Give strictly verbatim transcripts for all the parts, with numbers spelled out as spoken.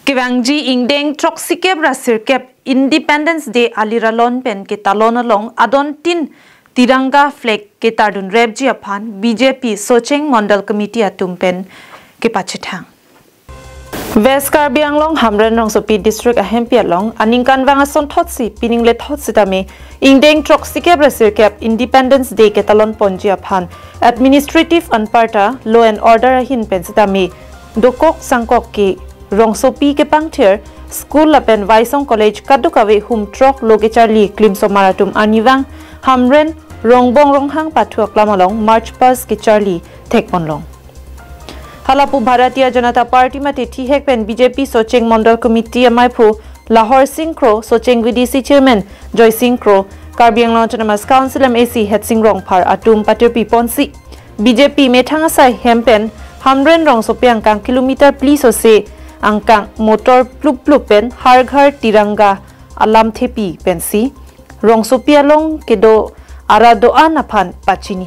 Kevangji ingdeng throksikep ra sirkep Independence Day aliralon pen ketalon along adontin Tiranga flag ketardun repji aphan B J P Socheng Mondal Committee atum pen kepachethang. West Karbi Anglong Hamren Rongsopi District ahempi along aningkanvang asonthotsi pining lethot sitame ingdeng throksikep ra sirkep Independence Day ketalon ponji aphan administrative anparta law and order ahin pen sitame dokok sangkok ke rongsopi kepangthir school lapen Waisong College kadokave hum throk lo kecharli klimsomar atum arnivang Hamren Rongbong Ronghang pathu aklam along march past kecharli thekponlong. Halapu Bharatiya Janata Party mate thihek pen B J P Socheng Mondal Committee amaiphu Lahor Sing Kro, Socheng V D C Chairman Joy Sing Kro, Karbi Anglong Autonomous Council M A C Hetsing Rongphar atum patirpi ponsi B J P methang asai hem pen Hamren Rongsopi angkang kilometer phli sose angkang motor plup plup pen Har Ghar Tiranga alam thepi pensi rongsopi along kedo ara do-an aphan pachini.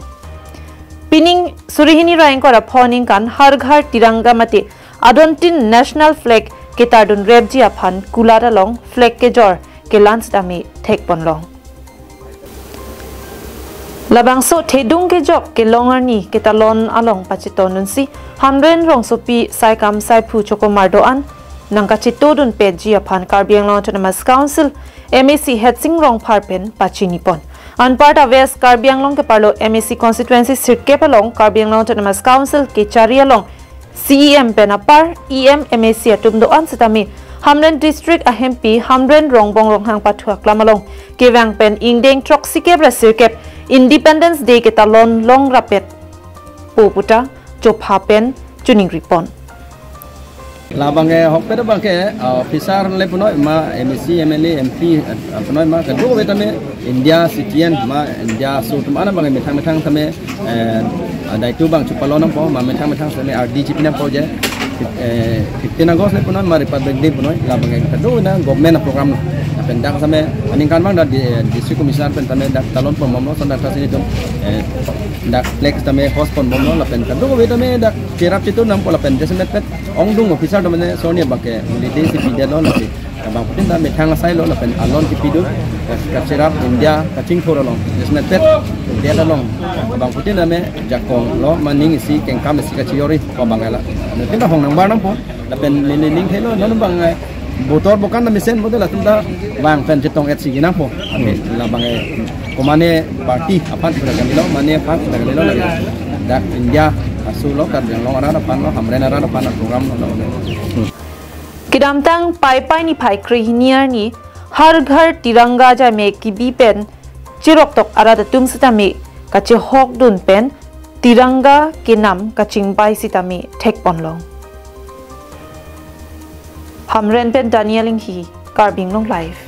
Pining suri hini ra ingkoi ra pho aningkan Har Ghar Tiranga mate adontin national flag ketardun repji aphan kulat along flag kejor kelan sitame thekponlong. Labangso thedung kejok kelong arni ketalon along pacheton dunsi Hamren Rongsopi saikam saiphu chokomar do-an nangkachetodun petji aphan Karbi Anglong Autonomous Council M A C Hetsing Rongphar pen pachinipon. Anparta West Karbi Anglong keparlo M A C constituency sirkep along Karbi Anglong Autonomous Council kechari along C E M pen apar, E M, M A C atum do-an sitame Hamren District ahempi Hamren Rongbong Ronghang pathu aklam along kevang pen ingdeng throksikep ra sirkep Independence Day ketalon long rapet po puta chopha pen chuningripon. Labang ke hokpet abang ke, ah, officer le punoi ma M A C, M L A, M P, ah, punoi ma kadokave tame India citizen ma India aso atum ana abang methang methang tame, eh, adai tu abang chupalon nangpo ma methang methang tame R D G P nangpo je, eh, fifteen August le punoi ma Republic Day punoi labang ke kadokave na government a program lapen dak tame aningkanvang dak di, district commissioner pen tame dak talon pon bomlo son dak ta sini tum, eh, dak flag tame host pon bomlo lapen kadokave tame dak cherap chetu nangpo lapen jasemet pet ongdung officer do mane soni abang ke holiday si pidetlo lasi abangphutin ta methang asai lo lapen alon kipi do kacherap India kachingthur along jasemet pet det along abangphutin ta me jakong lo ma ning isi kengkam isi kachiyori ko abang la. Lapen ta hong nangbar nangpo lapen nini ning thelo non abang, eh, botor bokan ta mesen botor latum ta vang pen chetong et sigi nangpo. Amen. Labang, eh, komane party aphan sudah kami lo, mane aphan sudah kami lo lagi. Dak India aso lo Karbi Anglong arat aphan lo, Hamren arat aphan lo program lo. Kedamtang Paipai niphai krehini arni Har Ghar Tiranga jame kibi pen chiroktok arat atum sitame kachehokdun pen Tiranga kenam kachingbai sitame thekponlong. Hamren pen Daniel Inghi, Karbi Anglong Live.